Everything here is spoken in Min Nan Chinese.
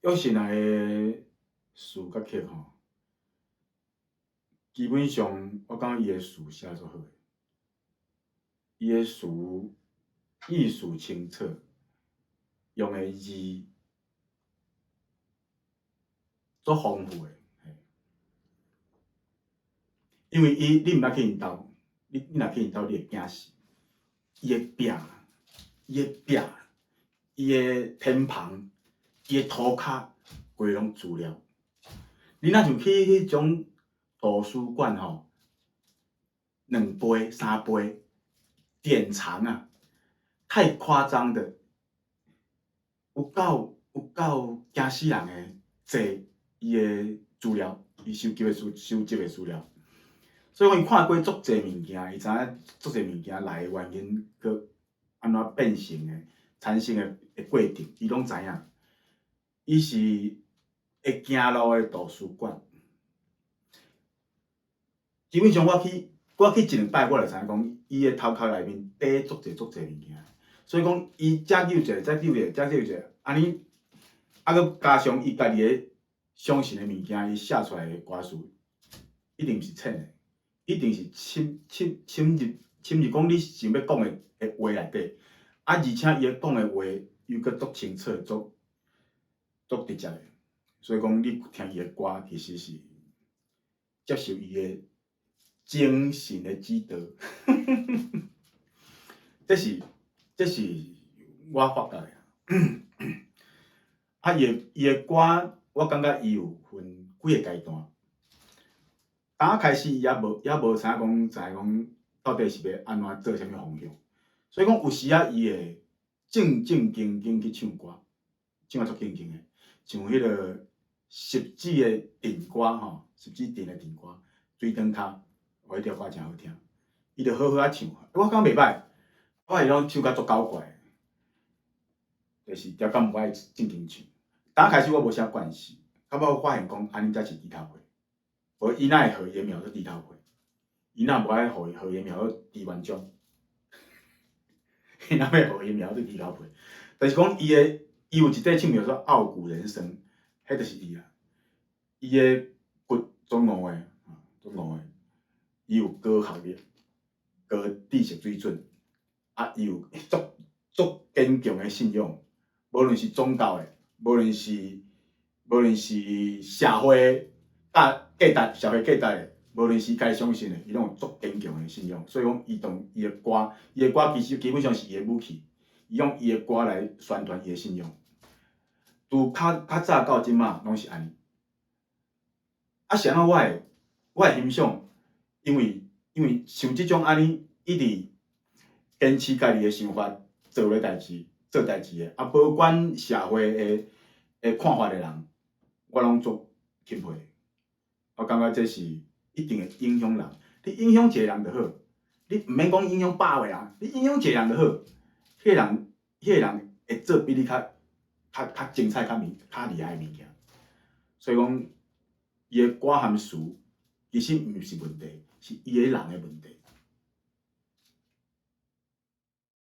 約信來的詞佮曲吼，基本上我感覺伊的詞寫足好的，伊的詞意思清楚，用的字足豐富的。因為伊你毋捌去𪜶兜，你若去𪜶兜，你會驚死。伊的壁，伊的壁，伊的天棚，伊的塗跤，規攏資料。你若像去彼種圖書館吼，兩倍、三倍典藏啊，太誇張的，有夠驚死人的濟伊的資料，伊收集的資料。所以講，伊看過足濟物件，伊知影足濟物件來的原因，閣按怎變成的、產生的過程，伊攏知影。伊是會行路的圖書館。基本上我去一兩擺，我就知影講，伊的頭殼內面貯足濟足濟物件。所以講，伊遮有一个，遮有一个，遮有一个，按呢，啊，閣加上伊家己的相信的物件，伊寫出來的歌詞，一定毋是淺的。一定是深入講你想欲講的話內底，啊，而且伊講的話又閣足清楚、足直接的，所以講你聽伊的歌，其實是接受伊的精神的指導。這是我發覺的。啊，伊的歌，我感覺伊有分幾个階段。剛開始伊猶無知影講，知影講到底是欲按怎做啥物方向，所以講有時仔伊會正正經經去唱歌，唱啊足正經的，像彼个十指的鎮歌吼，十指鎮的鎮歌，水轉跤，哦，彼條歌誠好聽，伊就好好仔唱，我感覺袂䆀，我會攏唱甲足搞怪的，就是刁工無愛正經唱。剛開始我無啥關係，到尾我發現講按呢才是豬頭皮。無伊哪會號伊的名做豬頭皮？伊若無愛號伊的名做朱元璋？伊若欲號伊的名做豬頭皮？但是講伊的，伊有一塊唱叫做《傲骨人生》，彼就是伊啊。伊的骨足硬的，足硬的。伊有高學歷、高知識水準，啊，伊有足堅強的信仰，無論是宗教的，無論是社會價值、社會價值的，無論是家己相信的，伊攏有足堅強的信仰。所以講，伊當伊的歌，伊的歌其實基本上是伊的武器，伊用伊的歌來宣傳伊的信仰。自較早到這馬，攏是按呢。啊，是按怎我會欣賞？因為像這種按呢，一直堅持家己的想法，做咧代誌，做代誌的，啊，無管社會的看法的人，我攏足欽佩。我感覺這是一定會影響人。你影響一個人就好，你毋免講影響百個人，你影響一個人就好。彼個人會做比你較精彩、較厲害的物件。所以講，伊的歌和詞其實毋是問題，是伊的人的問題。